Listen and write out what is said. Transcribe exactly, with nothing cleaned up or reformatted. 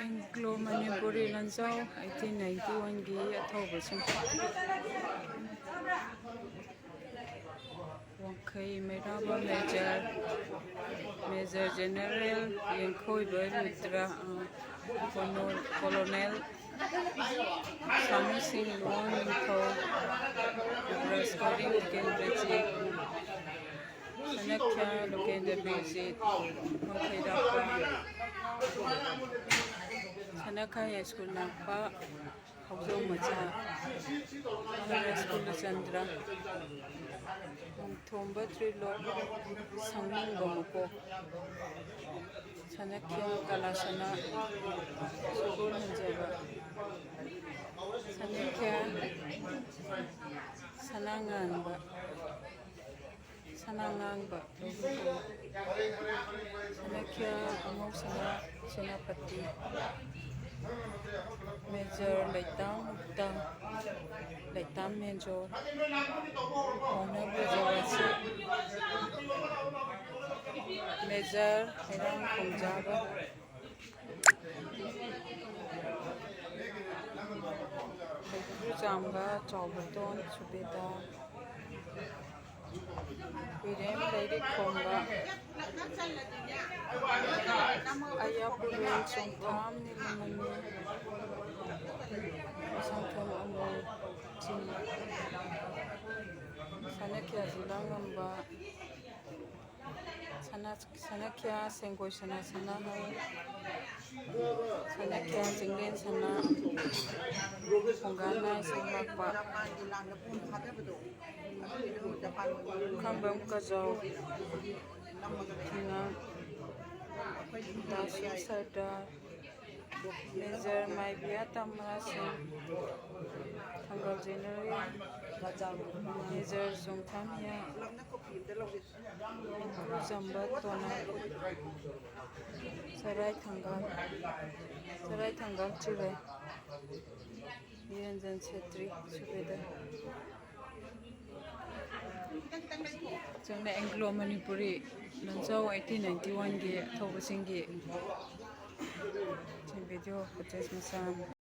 Anglo Manipuri ꯂꯥꯟꯖꯥꯎ eighteen ninety ꯋꯥꯟꯒꯤ ꯑꯊꯧꯕꯁꯤꯡ꯫ ꯋꯥꯡꯈꯩ ꯃꯩꯔꯥꯕ major, major general ꯌꯦꯡꯈꯣꯏꯕ Rudra, ꯑ, ꯀꯣꯅꯣ-, ꯀꯣꯂꯣꯅꯦꯜ ꯁꯥꯃꯨꯁꯤꯡ ꯂꯨꯋꯥꯡ ꯅꯤꯡꯊꯧ, ꯔꯥꯖꯀꯣꯔꯤ ꯂꯨꯀꯦꯟꯗ꯭ꯔꯖꯤꯠ, ꯁꯅꯈ꯭ꯌꯥ ꯂꯨꯀꯦꯟꯗ꯭ꯔ ꯕꯤꯔꯖꯤꯠ, ꯋꯥꯡꯈꯩꯔꯥꯛꯄ ꯁꯅꯈꯥ ꯍꯥꯏ ꯁ꯭ꯀꯨꯜ ꯂꯥꯛꯄ, ꯍꯧꯖꯧ ꯃꯆꯥ, ꯁ꯭ꯀꯨꯜ ꯆꯟꯗ꯭ꯔ, ꯊꯣꯝꯕ ꯇ꯭ꯔꯤꯂꯣꯛ, ꯁꯪꯅꯤꯡꯕ ꯃꯀꯣꯛ, ꯁꯅꯈ꯭ꯌꯥ ꯀꯂꯥꯁꯅꯥ, ꯁꯒꯣꯜ ꯍꯟꯖꯕ, ꯁꯅꯈ꯭ꯌꯥ ꯁꯅꯥꯉꯥꯟꯕ, ꯁꯅꯥꯉꯥꯡꯕ, ꯁꯅꯈ꯭ꯌꯥ ꯑꯉꯧꯁꯅꯥ Senapati, major ꯂꯩꯇꯥꯝ Gupta, ꯂꯩꯇꯥꯝ major, ꯄꯥꯎꯅ Brajabashi, major ꯍꯩꯔꯥꯡ ꯈꯣꯡꯖꯥꯕ, ꯍꯩꯀ꯭ꯔꯨ ꯆꯥꯝꯕ ꯆꯥꯎꯕꯇꯣꯟ ꯁꯨꯕꯦꯗꯥꯔ, ꯍꯨꯏꯔꯦꯝ ꯂꯩꯔꯤꯛ ꯈꯣꯝꯕ, ꯑꯌꯥꯄꯨꯔꯦꯜ ꯆꯣꯡꯊꯥꯝ ꯅꯤꯂꯨꯃꯅꯤ, ꯃꯁꯥꯡꯊꯣꯟ ꯑꯃꯣꯜ ꯆꯤꯡ, ꯁꯅꯈ꯭ꯌꯥ ꯖꯤꯂꯥ ꯉꯝꯕ, ꯁꯅꯥ-, ꯁꯅꯥꯈ꯭ꯌꯥ ꯁꯦꯡꯒꯣꯏ ꯁꯅꯥ ꯁꯅꯥꯍꯜ, ꯁꯅꯥꯈ꯭ꯌꯥ ꯆꯤꯡꯂꯦꯟ ꯁꯅꯥ, ꯈꯣꯡꯒꯥꯟ ꯅꯥꯏ ꯁꯦꯡꯂꯥꯛꯄ, ꯈꯥꯡꯕꯝ ꯀꯖꯥꯎ, ꯊꯤꯉꯥ, ꯗꯥꯁꯤ ꯁꯔꯗꯥꯔ, ꯃꯦꯖꯔ ꯃꯥꯏꯕꯤꯌꯥ ꯇꯝꯔꯥ ꯁꯤꯡ, ꯊꯪꯒꯜ ꯖꯦꯅꯔꯦꯜ, ꯃꯦꯖꯔ ꯆꯣꯡꯊꯥꯝꯌꯥ, ꯏꯀꯨ ꯆꯝꯕ ꯇꯣꯅꯥ, ꯆꯔꯥꯏ ꯊꯪꯒꯥꯜ, ꯆꯔꯥꯏ ꯊꯪꯒꯥꯜ ꯆꯤꯔꯩ, ꯅꯤꯔꯟꯖꯟ ꯁꯦꯇ꯭ꯔꯤ, ꯁꯨꯕꯦꯗꯥꯔ꯫ ꯆꯪꯅ ꯑꯦꯡꯒ꯭ꯂꯣ ꯃꯅꯤꯄꯨꯔꯤ ꯂꯥꯟꯖꯥꯎ ꯑꯩꯠꯇꯤꯟ ꯅꯥꯏꯟꯇꯤ ꯋꯥꯟꯒꯤ ꯑꯊꯧꯕꯁꯤꯡꯒꯤ Video footage ꯃꯆꯥ ꯑꯃ꯫